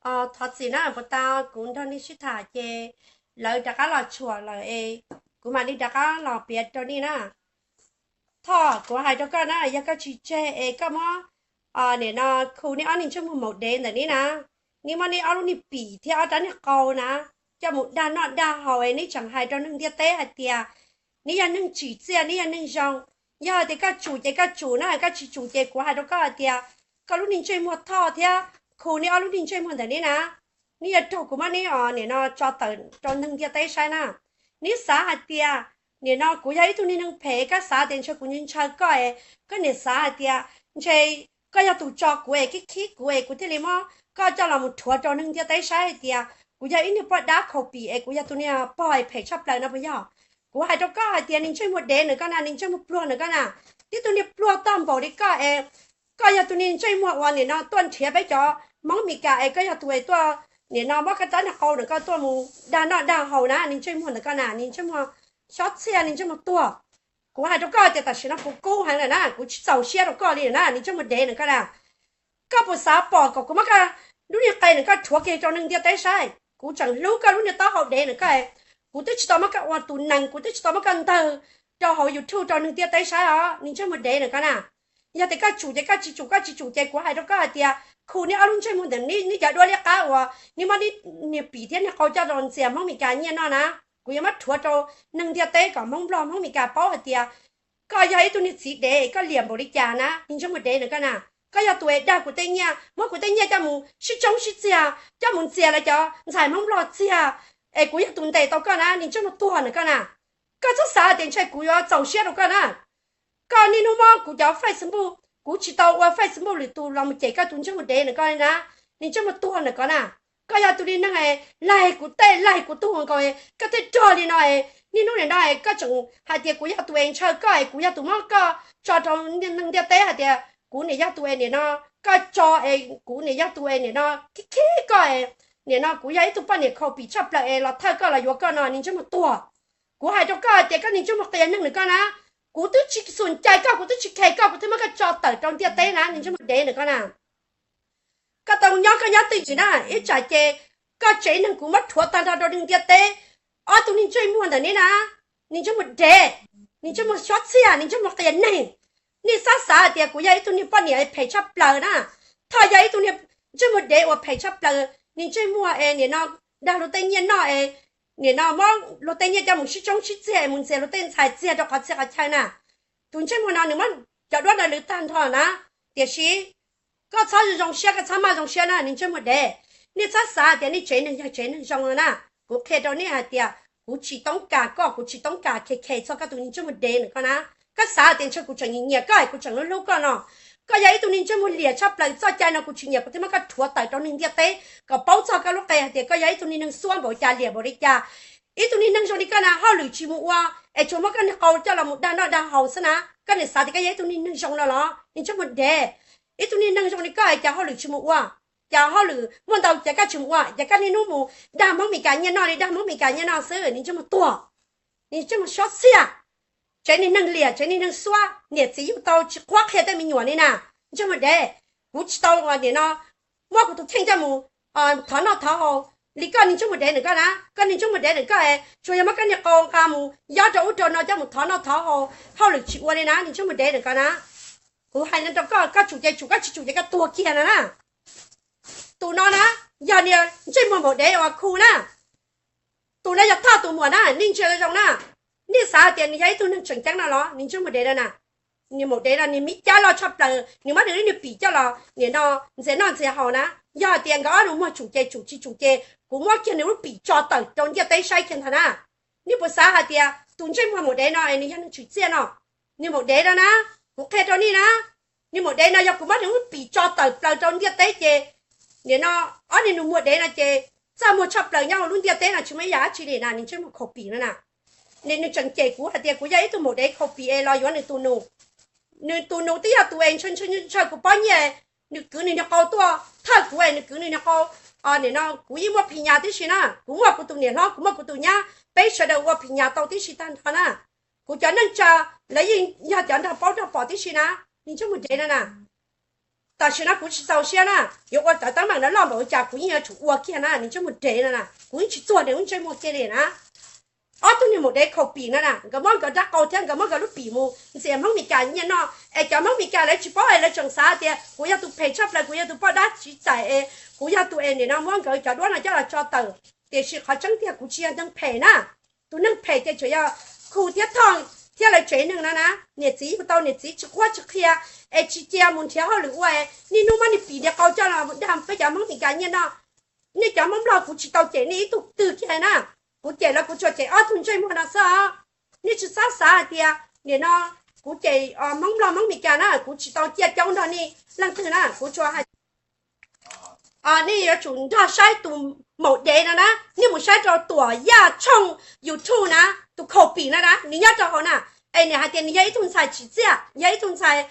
Thov txim na, puas tau kuv nrog nej sib tham ces lawv rov qab los tshuam lawm es kuv mam li rov qab los piav rau nej na. Thoj, kuv hais rau koj na, yog koj tsis tseg es koj muab nim no khu nej ob niag ntsej muag maum dev ntawm nej na, nej muab nej ob lub niag pim thiab ob rab niag qau na coj mus dag noj dag haus es nej tseem hais rau neeg ntiaj teb hais tias nej yog neeg tsim txiaj, nej yog neeg zoo. Yog tias koj tsum ces koj tsum na, koj tsis tsum ces kuv hais rau koj hais tias koj lub niag ntsej muag Thoj thiab khu nej ob lub niag ntsej muag ntawm nej na, nej yuav raug kuv muab nej nim no tso tawm rau neeg ntiaj teb saib na. Nej xav hais tias nim no kuv yog ib tug niag neeg phem, koj xav tias ntshe kuv ntshaw koj es koj niam xav hais tias ntshe koj yog tus tso kuv es khib khib kuv es kuv thiaj li muab koj coj los mus rhuav rau neeg ntiaj teb saib hais tias kuv yog ib niag poj dab khaus pim es kuv yog tus niag pog es phem tshaj plaws no puas yog? Kuv hais rau koj hais tias niag ntsej muag dev ntawm koj na, niag ntsej muag pluag ntawm koj na, tib tug niag pluag tag npaum li koj es koj yog tus niag ntsej muag uas nim no tuaj nrhiav peb cov Hmoob Mes Kas es koj yog tus es tuaj nim no muab koj rab niag qau ntawm koj tuaj mus dag noj dag haus na, niag ntsej muag ntawm koj na, niag ntsej muag xyob txhiaj, niag ntsej muag tuag. Kuv hais rau koj tias tam sim no kuv kub heev lawm na, kuv tsis txaus siab rau koj li na, niag ntsej muag dev ntawm koj na. Koj puas xav pom kom kuv muab koj lub niag qe ntawm koj rhuav kiag rau neeg ntiaj teb saib? Kuv tseem hlub koj lub niag taub hau dev ntawm koj. Kuv twb tsis tau muab koj ua tus nees, kuv twb tsis tau muab koj ntawg rau hauv YouTube rau neeg ntiaj teb saib os, niag ntsej muag dev ntawm koj na. Yog tias koj tsum ces koj tsis tsum, koj tsis tsum ces kuv hais rau koj hais tias khu nej ob lub ntsej muag ntawm nej, nej cov duab liab qab uas nej muab nej niag pim thiab niag qau coj los ntxias Hmoob Mes Kas nyiaj noj na, kuv yuav muab rhuav rau neeg ntiaj teb kom Hmoob Nplog Hmoob Mes Kas paub hais tias koj yog ib tug niag txiv dev, koj liam npaum li cas na, niag ntsej muag dev ntawm koj na. Koj yog tus es dag kuv tej nyiaj, muab kuv tej nyiaj coj mus sib tsoob sib txiag, coj mus ntxias lawv cov ntxhais Hmoob Nplog txiag, es kuv yog tus ntes tau koj na, niag ntsej muag tuag ntawm koj na. Koj txhob xav tias ntshe kuv yuav txaus siab rau koj na. Koj niaj hnub muab kuv cov Facebook, kuv tsis tau ua Facebook lwm tus los mus cem koj tus ntsej muag dev ntawm koj li na, niag ntsej muag tuag ntawm koj na. Koj yog tus niag neeg es laig kuv tej laig kuv tug nkaus, koj thiaj rog li no es niaj hnub nim no es koj tseem hais tias kuv yog tus es ntshaw koj es kuv yog tus muab koj tso rau neeg ntiaj teb hais tias kuv niam yog tus es nim no koj tso es kuv niam yog tus es nim no khib khib koj es nim no kuv yog ib tug poj niam khaus pim tshaj plaws es los thawj koj los yuav koj no, niag ntsej muag tuag. Kuv hais rau koj tias koj niag ntsej muag qias neeg ntawm koj na, kuv twb tsis xum cai koj, kuv twb tsis khe koj, kuv twb muab koj tso tawm rau ntiaj teb na, niag ntsej muag dev ntawm koj na. Koj tau nyob koj nyob twj ywm na, ib tsam ces koj tsev neeg kuv muab rhuav tag nrho rau neeg ntiaj teb. Ob tug niag ntsej muag ntawm nej na, niag ntsej muag dev, niag ntsej muag xyob txhiaj, niag ntsej muag qias neeg. Nej xav xav tias kuv yog ib tug niag poj niam phem tshaj plaws na. Thoj yog ib tug niag ntsej muag dev uas phem tshaj plaws, niag ntsej muag es nim no dag luag tej nyiaj noj es nim no muab luag tej nyiaj coj mus sib tsoob sib txiag es mus ntxias luag tej ntxhais txiag rau qhov txhia qhov chaw na. Tus ntsej muag no nws muab cov duab no lwv tag nrho na. Tiam sis koj txhob zoo siab, koj txhob maj zoo siab na, niag ntsej muag dev. Nej txhob xav tias nej tsev neeg yog tsev neeg zoo no na. Kuv qhia rau nej hais tias kuv tsis toob kas koj, kuv tsis toob kas khe khe txog koj tus niag ntsej muag dev ntawm koj na. Koj xav tias ntshe kuv tseem nyiam koj, kuv tseem hlub hlub koj no. Koj yog ib tug niag ntsej muag liam tshaj plaws, txoj cai no kuv tsis nyiam, kuv thiaj muab koj rhuav tawm rau neeg ntiaj teb kom paub txog koj lub qe hais tias koj yog ib tug niag neeg xuab npaum cas liam npaum li cas. Ib tug niag neeg zoo li koj na hauj lwm tsis mus ua, es tsuas muab koj niag qau coj los mus dag noj dag haus xwb na. Koj niam xav tias koj yog ib tug niag neeg zoo no los? Niag ntsej muag dev. Ib tug niag neeg zoo li koj es cas hauj lwm tsis mus ua? Cas hauj lwm muaj ntau cas koj tsis mus ua? Cas koj niaj hnub mus dag Hmoob Mes Kas nyiaj noj li dag Hmoob Mes Kas nyiaj noj xwb, niag ntsej muag tuag, niag ntsej muag xyob txhiaj. Tsev niag neeg liam, tsev niag neeg xuab, niam txiv yug tau tsis qhuab qhia tej me nyuam li na. Ntsej muag dev, kuv tsis tau nim no muab kuv tus kheej coj mus thov noj thov haus li koj niag ntsej muag dev ntawm koj na. Koj niag ntsej muag dev ntawm koj es tsuas yog muab koj niag qau nqa mus yob rau ub rau no coj mus thov noj thov haus, hauj lwm tsis ua li na, niag ntsej muag dev ntawm koj na. Kuv hais no rau koj, koj tsum ces tsum, koj tsis tsum ces koj tuag kiag no na. Tus no na, yog niag ntsej muag maum dev uas khu na. Tus no yog Thoj tus muam na, nej ntsia zoo na. Nej xav tias nws yog ib tug neeg tseem ceeb no los? Niag ntsej muag dev no na. Niag maum dev no niag mib cab loj tshaj plaws, nws muab nws lub niag pim coj los nim no ntxias noj ntxias haus na. Yog hais tias nkawd ob nus muag tsum ces tsum, tsis tsum ces kuv muab kiag nws lub pim tso tawm rau ntiaj teb saib kiag ntag na. Nej puas xav hais tias tus ntsej muag maum dev no es nws yog neeg tsim txiaj no? Niag maum dev no na, kuv qhia rau nej na, niag maum dev no yog kuv muab nws lub pim tso tawm plaws rau ntiaj teb ces nim no ob niag nus muag dev no ces txaj muag tshaj plaws nyob hauv lub ntiaj teb no tsis muaj ib yam dab tsi li na, niag ntsej muag khaus pim no na. Nws tseem cem kuv hais tias kuv yog ib tug maum dev khaus pim es los yuav nws tus nus. Nws tus nus twb yog tus es ntshaw ntshaw kuv pob nyiaj, nws kwv nws niag qau tuaj thawj kuv es nws kwv nws niag qau. Nim no kuv yeej muaj phis nyas tib si na, kuv muaj kuv tus niam hlob, kuv muaj kuv tus nyab, peb sawv daws ua phis nyas tau tib si tag nrho na. Kuv cov neej tsa lawv yeej yog cov nrog paub nrog pom tib si na. Niag ntsej muag dev no na, Tam sim no kuv tsis txaus siab na, yuav ua tawv teeb meem no loj npaum li cas kuv yeej yuav tsum ua kiag na, nws ntsej muag dev no na, kuv yeej tsis txuag nws lub ntsej muag kiag li na. Ob tug niag maum dev khaus pim no na, nkawd muab nkawd rab qau thiab nkawd muab nkawd lub pim mus ntxias Hmoob Mes Kas nyiaj noj, es cov Hmoob Mes Kas lawv tsis paub es lawv tseem xav tias kuv yog tus phem tshaj plaws, kuv yog tus poj dab tsis txais es kuv yog tus es nim no muab nkawd cov duab no coj los tso tawm. Tiam sis qhov tseeb tiag kuv tsis yog neeg phem na. Tus neeg phem ces tsuas yog Khu thiab Thoj thiab lawv tsev neeg no na. Niam txiv yug tau niam txiv tsis qhuab tsis qhia es tsis cia mus nrhiav hauj lwm ua, niaj hnub muab niag pim niag qau coj los dag peb cov Hmoob Mes Kas nyiaj noj. Nej cov Hmoob Nplog kuv tsis tau cem nej ib tug twg kiag na. Kuv cem los kuv tsuas cem ob tug ntsej muag no xwb os. Nej tsis txhob xav hais tias nim no kuv cem Hmoob Nplog Hmoob Mes Kas na, kuv tsis tau ciaj caub nrog nej leej twg na, kuv tsuas hais nej yuav tsum nrog saib tus maum dev no na, nej mus saib rau Tuam Yaj tshooj YouTube na, tus khaus pim no na, nws nyob rau hauv na, es nws hais tias nws yog ib tug ntxhais tsim txiaj, yog ib tug ntxhais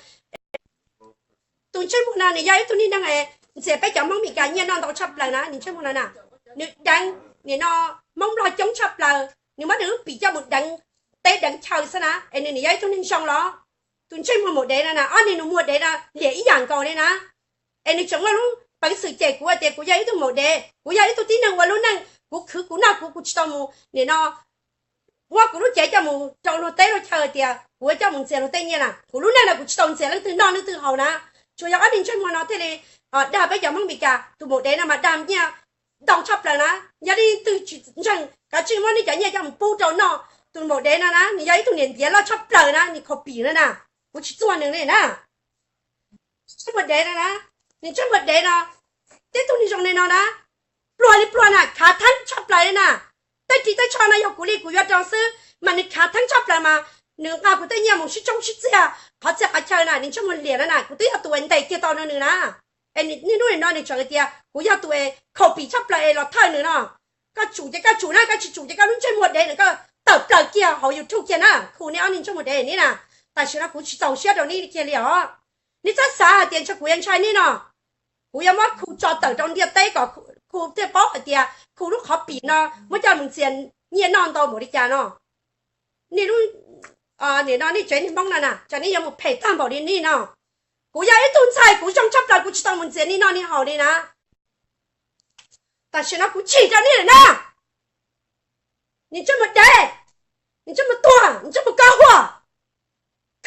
tus ntsej muag no nws yog ib tug niag neeg ntxias peb cov Hmoob Mes Kas nyiaj noj ntau tshaj plaws na, nws ntsej muag no na, nws deev nim no Hmoob Nplog coob tshaj plaws, nws muab nws lub pim coj mus deev teb deev chaw xwb na, es nws yog ib tug neeg zoo los? Tus ntsej muag maum dev no na, ob niag nus muag dev no liam ib yam nkaus li na. Es nws tseem muaj lub peev xwm cem kuv hais tias kuv yog ib tug maum dev, kuv yog ib tug tib neeg ua lub neej, kuv khwv kuv noj kuv, kuv tsis tau mus nim no muab kuv lub cev coj mus rau luag teb luag chaw tias kuv coj mus ntxias luag tej nyiaj na. Kuv lub neej no kuv tsis tau ntxias leej twg noj leej twg haus na. Tsuas yog ob niag ntsej muag no thiaj li dag peb cov Hmoob Mes Kas, tus maum dev no mas dag nyiaj ntau tshaj plaws na. Yog leej twg tsis ntseeg kav tsij muab nej cov nyiaj coj mus pub rau noj. Tus maum dev no na nws yog ib tug niam ntiav loj tshaj plaws na, nws khaus pim no na, kuv tsis txuag nws li na. Ntsej muag dev no na, nws ntsej muag dev no, tib tug neeg zoo li no na, pluag li pluag na, khav theeb tshaj plaws li na. Tej ris tej tsho no yog kuv li kuv yuav rau xwb mas nws khav theeb tshaj plaws mas nws nqa kuv tej nyiaj mus sib tsoob sib txiag qhov txhia qhov chaw na, nws ntsej muag liam no na, kuv twb yog tus uas ntes kiag tau nws na. Es niaj hnub nim no nws tseem hais tias kuv yog tus es khaus pim tshaj plaws es los thawj nws no. Koj tsum ces koj tsum na, koj tsis tsum ces koj lub ntsej muag dev no koj tawm plaws kiag hauv YouTube kiag na, Khu, nej ob niag ntsej muag dev ni na. Tam sim no kuv tsis txaus siab rau nej kiag li os. Nej txhob xav hais tias ntshe kuv yuav ntshai nej no. Kuv yuav muab Khu tso tawm rau ntiaj teb kom Khu thiaj paub hais tias Khu lub qhov pim no muab coj mus ntxias nyiaj noj ntau npaum li cas no. Nej lub, nim no nej tsev neeg Hmoob no na, cas nej yuav mus phem tag npaum li nej no. Kuv yog ib tug ntxhais kuv zoo tshaj plaws kuv tsis tau mus ntxias nej noj nej haus li na. Tam sim no kuv chim rau nej lawm na. Nws ntsej muag dev, nws ntsej muag tuag, nws ntsej muag kab huaj.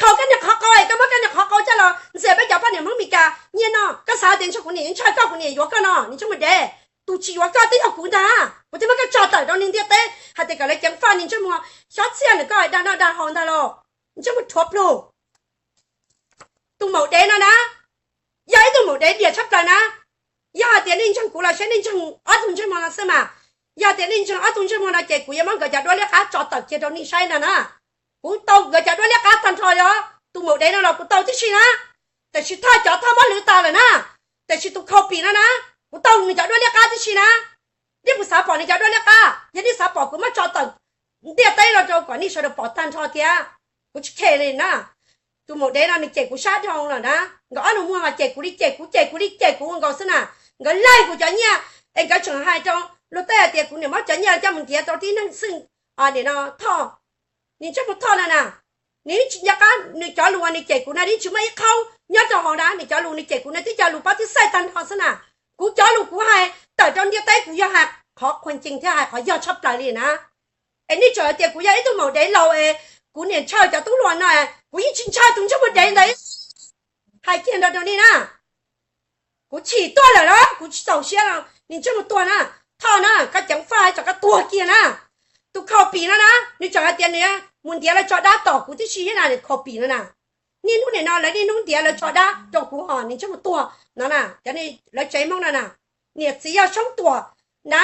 Khaus koj niag qhov qau es koj muab koj niag qhov qau coj los ntxias peb cov poj niam Hmoob Mes Kas nyiaj noj. Koj xav tias ntshe kuv niam ntshai koj, kuv niam yuav koj no, nws ntsej muag dev. Tus tsis yuav koj twb yog kuv ntag, kuv thiaj muab koj tso tawm rau neeg ntiaj teb hais tias kom lawv ceev faj, nws ntsej muag xyob txiaj ntawm koj dag noj dag haus ntag los. Ntsej muag rhuav plhu. Tus maum dev no na, yog ib tug maum dev liam tshaj plaws na. Yog hais tias nej ntseeg kuv los saib nej ntseeg ob tug ntsej muag no xwb mas. Yog tias nej ntseeg ob tug ntsej muag no ces kuv yuav muab nkawd cov duab liab qab tso tawm kiag rau nej saib ntag na. Kuv tau nkawd cov duab liab qab tag nrho os. Tus maum dev no los kuv tau tib si na, tiam sis Thoj cov Thoj muab lwv tas lawm na. Tiam sis tus khaus pim no na, kuv tau nws cov duab liab qab tib si na. Thiab kuv xav pom nws cov duab liab qab, yog nej xav pom kuv muab tso tawm ntiaj teb los rau kom nej sawv daws pom tag nrho thiab. Kuv tsis khe li na. Tus maum dev no nws cem kuv sab dhau lawm na. Nkawd ob nus muag mas cem kuv li cem kuv, cem kuv li cem kuv nkaus xwb na. Nkawd laig kuv cov nyiaj, es nkawd tseem hais rau luag tej hais tias kuv niam muab cov nyiaj coj mus ntiav rau tib neeg xwb. Nim no Thoj, nws ntsej muag Thoj no na, nws tsis nco qab nws cov lus uas nws cem kuv no, nws tsis muaj ib qhaub nyob rau hauv na. Nws cov lus nws cem kuv no twb cov lus pob tib xaij tag nrho xwb na. Kuv cov lus kuv hais tawm rau ntiaj teb kuv yog hais qhov qhuas ncees thiab hais qhov yog tshaj plaws li na. Es nej tseem hais tias kuv yog ib tug maum dev laus es kuv niam ntshaw cov tub hluas no, kuv yeej tsis ntshaw tus ntsej muag dev ntawd. Hais kiag nrog rau nej na, kuv chim tuag lawm na, kuv tsis txaus siab los nws ntsej muag tuag na. Thoj na, koj ceev faj tso koj tuag kiag na. Tus khaus pim no na, nws tseem hais tias nws mus ntiav lawv tso dab tom kuv tib si thiab na, nws khaus pim no na. Niaj hnub nim no lawv niaj hnub ntiav lawv tso dab rau kuv ho nws ntsej muag tuag no na. Cov lawv tsev Hmoob no na, niam txiv yog Soob Tuam na,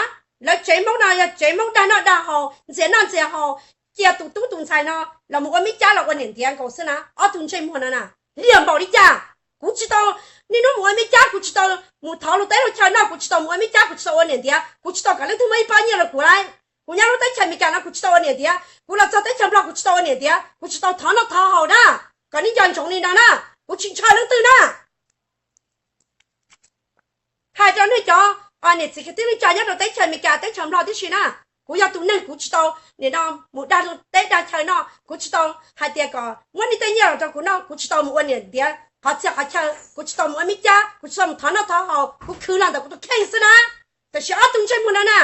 lawv tsev Hmoob no yog tsev Hmoob dag noj dag haus, ntxias noj ntxias haus, cia tus tub tus ntxhais no los mus ua me cab los ua niam ntiav nkaus xwb na. Ob tug ntsej muag no na, liam npaum li cas. Kuv tsis tau niaj hnub mus ua me cab, kuv tsis tau mus thov luag teb luag chaw noj, kuv tsis tau mus ua me cab, kuv tsis tau ua niam ntiav, kuv tsis tau kom leej twg muab ib pob nyiaj rau kuv lauj. Kuv nyob lub teb chaws Amelikas no kuv tsis tau ua niam ntiav, kuv los txog teb chaws Nplog kuv tsis tau ua niam ntiav, kuv tsis tau thov noj thov haus na. Kom nej nco ntsoov li no na, kuv tsis ntshaw leej twg na. Hais rau nej cov niam txiv kwv tij neej tsa nyob rau teb chaws Amelikas, teb chaws Nplog tib si na, kuv yog tus neeg kuv tsis tau nim no mus dag teb dag chaw noj, kuv tsis tau hais tias kom muab nej tej nyiaj los rau kuv noj, kuv tsis tau mus ua niam ntiav, qhov txhia qhov chaw, kuv tsis tau mus ua mib cab, kuv tsis tau mus thov noj thov haus, kuv khwv los ntawm kuv tus kheej xwb na. Tab sis ob tug ntsej muag no na,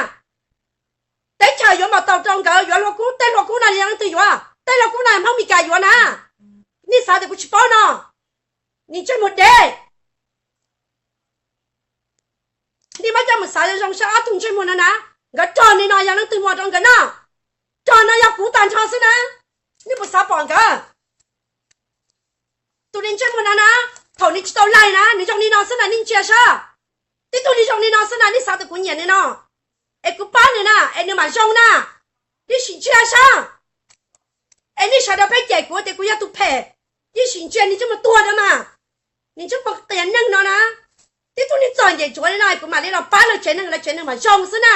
teb chaws yuav npau taws rau nkawd, yuav hlua kub, tej hlua kub no yog leej twg yuav? Tej hlua kub no Hmoob Mes Kas yuav na. Nej xav tias kuv tsis paub no? Niag ntsej muag dev, nej muab coj mus xav zoo zoo saib ob tug ntsej muag no na, nkawd rog li no yog leej twg muag rau nkawd noj? Rog no yog kuv tag nrho xwb na. Nej puas xav pom nkawd? Tus niag ntsej muag no na, thaum nws tsis tau laig na nws zoo li no xwb na, nej ntsia saib. Tib tug li zoo li no xwb na, nej xav tias kuv nyiam nws no es kuv pab nws na es nws mam zoo na? Nej sim ntsia saib. Es nej sawv daws pheej cem kuv tias kuv yog tus phem. Nej sim ntsia niag ntsej muag tuag no mas, niag ntsej muag qias neeg no na. Tib tug niag txom nyem ntsuav li no kuv mam li los pab lawv tsev neeg, lawv tsev neeg mam zoo xwb na.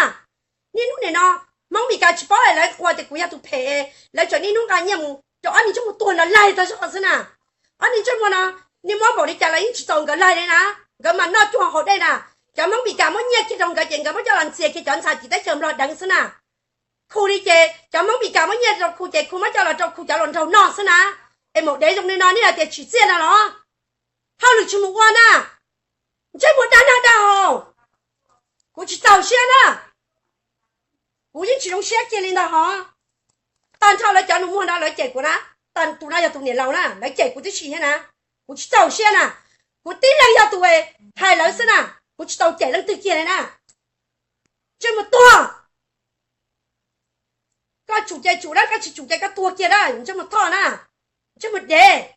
Niaj hnub nim no Hmoob Mes Kas tsis paub es lawv qhuas tias kuv yog tus phem, lawv tseem niaj hnub nqa nyiaj mus rau ob niag ntsej muag tuag no laig tag zog xwb na. Ob niag ntsej muag no, nej muab npaum li cas los yeej tsis txaus nkawd laig li na. Nkawd mas noj cuag haus dej na. Cov Hmoob Mes Kas muab nyiaj kiag rau nkawd ces nkawd muab coj los ntxias kiag cov ntxhais tim teb chaws Nplog deev xwb na. Khu li ces cov Hmoob Mes Kas muab nyiaj rau khu ces khu muab coj los rau khu cov hluas nraug noj xwb na. Es maum dev zoo li no nej hais tias tsim txiaj no los? Hauj lwm tsis mus ua na. Ntsej muag dag nag dag haus. Kuv tsis txaus siab na. Kuv yeej tsis zoo siab kiag li ntag hos. Tag nrho lawv cov nus muag no lawv cem kuv na. Tag tus no yog tus niam laus na, lawv cem kuv tib si thiab na. Kuv tsis txaus siab na. Kuv tib leeg yog tus hais lawv xwb na. Kuv tsis tau cem leej twg kiag li na. Ntsej muag tuag. Koj tsum ces tsum na, koj tsis tsum ces koj tuag kiag na, ntsej muag thoj na, ntsej muag dev.